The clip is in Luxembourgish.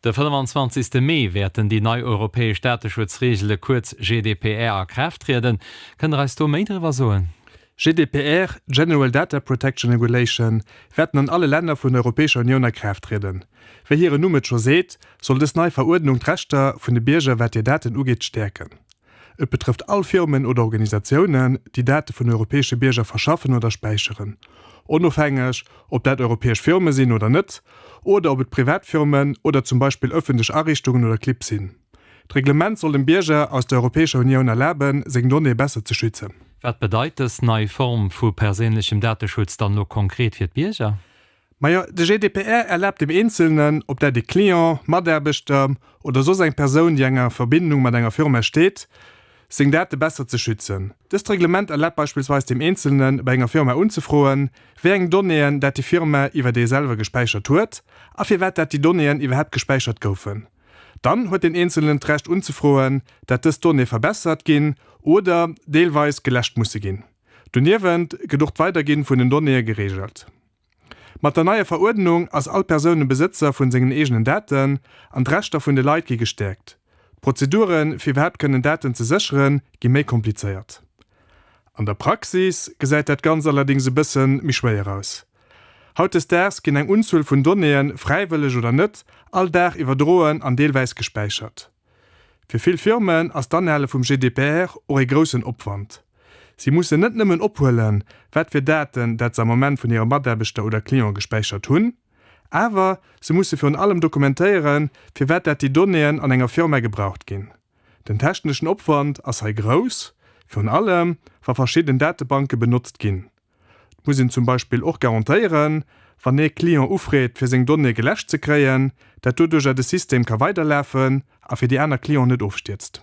De 25. Mee wäerten déi nei europäesch Dateschutzreegele, kuerz GDPR, a Kraaft trieden. Kënnt Der eis do méi driwwer soen? GDPR, General Data Protection Regulation, wäerten an alle Länner vun der Europäescher Unioun a Kraaft trieden. Wéi hiren Numm et scho seet, soll dës nei Veruerdnung d'Rechter vun de Bierger wat hir Daten ugeet stäerken. Et betrëfft all Firmen oder Organisatiounen, déi Date vun europäesche Bierger verschaffen oder späicheren, onofhängeg, ob dat europäesch Firme sinn oder net, oder ob et privat Firmen oder zum Beispill ëffentlech Ariichtungen oder Clibb sinn. D'Reglement soll dem Bierger aus der Europäescher Unioun erlaben, seng Donnéeë besser ze schützen. Wat bedeit dës nei Form vu perséinlechem Dateschutz dann elo konkret fir d'Bierger? Majo, de GDPR erlaabt dem Eenzelnen, ob dat e Client, Mataarbechter oder soss eng Persoun, déi enger Verbindung mat enger Firma steet, seng Date besser ze schützen. Dëst Reglement erlaabt beispillsweis dem Eenzelnen, bei enger Firma unzefroen, wéi eng Donnéeën dat déi Firma iwwer ee selwer gespäichert huet a firwat dat déi Donnéeën iwwerhaapt gespäichert goufen. Dann huet den Eenzelnen d'Recht unzefroen, dat dës Donnéeë verbessert ginn oder deelweis geläscht musse ginn. Doniewent gëtt och d'Weiderginn vun den Donnéeë gereegelt. Mat der neier Veruerdnung ass all Persoun e Besëtzer vun sengen eegenen Daten an d'Rechter vun de Leit gi gestäerkt. D'Prozeduren, fir iwwerhaapt kënnen Daten ze sécheren, gi méi komplizéiert. An der Praxis gesäit dat Ganzt allerdéngs e bësse méi schwéier aus. Hautdesdaags ginn eng Unzuel vun Donnéeën, fräiwëlleg oder net, all Dag iwwerdroen an deelwäis gespäichert. Fir vill Firmen ass d'Anhale vum GDPR och ee groussen Opwand. Si mussen net nëmmen ophuelen, wat fir Daten dat se am Moment vun hire Mataarbechter oder Cliente gespäichert hunn, awer se musse virun allem dokumentéieren, firwat dat déi Donnéeën an enger Firma gebraucht ginn. Den techneschen Opwand ass hei grouss, virun allem wa verschidden Datebanke benotzt ginn. Et muss een zum Beispill och garantéieren, wann ee Client ufreet fir seng Donnéeë geläscht ze kréien, dat doduercher de System ka weiderlafen a fir déi aner Clienten net ofstierzt.